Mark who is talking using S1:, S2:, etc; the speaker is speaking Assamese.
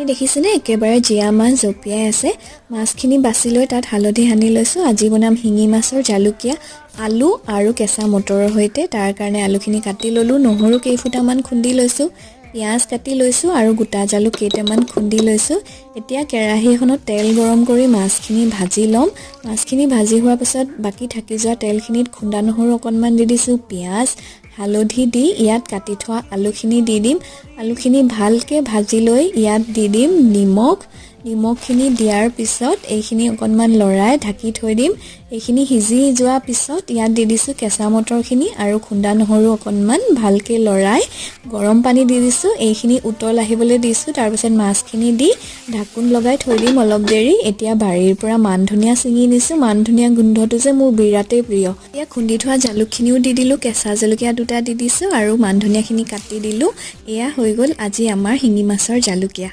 S1: দেখিছেনে, একেবাৰে জীয়া মাছ জঁপিয়াই আছে। মাছখিনি বাছি লৈ তাত হালধি সানি লৈছোঁ। আজি বনাম শিঙি মাছৰ জালুকীয়া আলু আৰু কেঁচা মটৰৰ সৈতে। তাৰ কাৰণে আলুখিনি কাটি ল'লোঁ, নহৰু কেইফুটামান খুন্দি লৈছোঁ, পিঁয়াজ কাটি লৈছোঁ আৰু গোটা জালুক কেইটামান খুন্দি লৈছোঁ। এতিয়া কেৰাহী এখনত তেল গৰম কৰি মাছখিনি ভাজি ল'ম। মাছখিনি ভাজি হোৱাৰ পাছত বাকী থাকি যোৱা তেলখিনিত খুন্দা নহৰু অকণমান দি দিছোঁ, পিঁয়াজ, হালধি দি ইয়াত কাটি থোৱা আলুখিনি দি দিম। আলুখিনি ভালকৈ ভাজি লৈ ইয়াত দি দিম নিমখ। নিমখখিনি দিয়াৰ পিছত এইখিনি অকণমান লৰাই ঢাকি থৈ দিম। এইখিনি সিজি যোৱাৰ পিছত ইয়াত দি দিছোঁ কেঁচা মটৰখিনি আৰু খুন্দা নহৰু অকণমান ভালকৈ লৰাই গৰম পানী দি দিছোঁ। এইখিনি উতল আহিবলৈ দিছোঁ। তাৰপিছত মাছখিনি দি ঢাকোন লগাই থৈ দিম অলপ দেৰি। এতিয়া বাৰীৰ পৰা মান ধনিয়া ছিঙি নিছোঁ। মান ধনিয়া গোন্ধটো যে মোৰ বিৰাটেই প্ৰিয়। এতিয়া খুন্দি থোৱা জালুকখিনিও দি দিলোঁ, কেঁচা জলকীয়া দুটা দি দিছোঁ আৰু মান ধনিয়াখিনি কাটি দিলোঁ। এয়া হৈ গ'ল আজি আমাৰ শিঙি মাছৰ জালুকীয়া।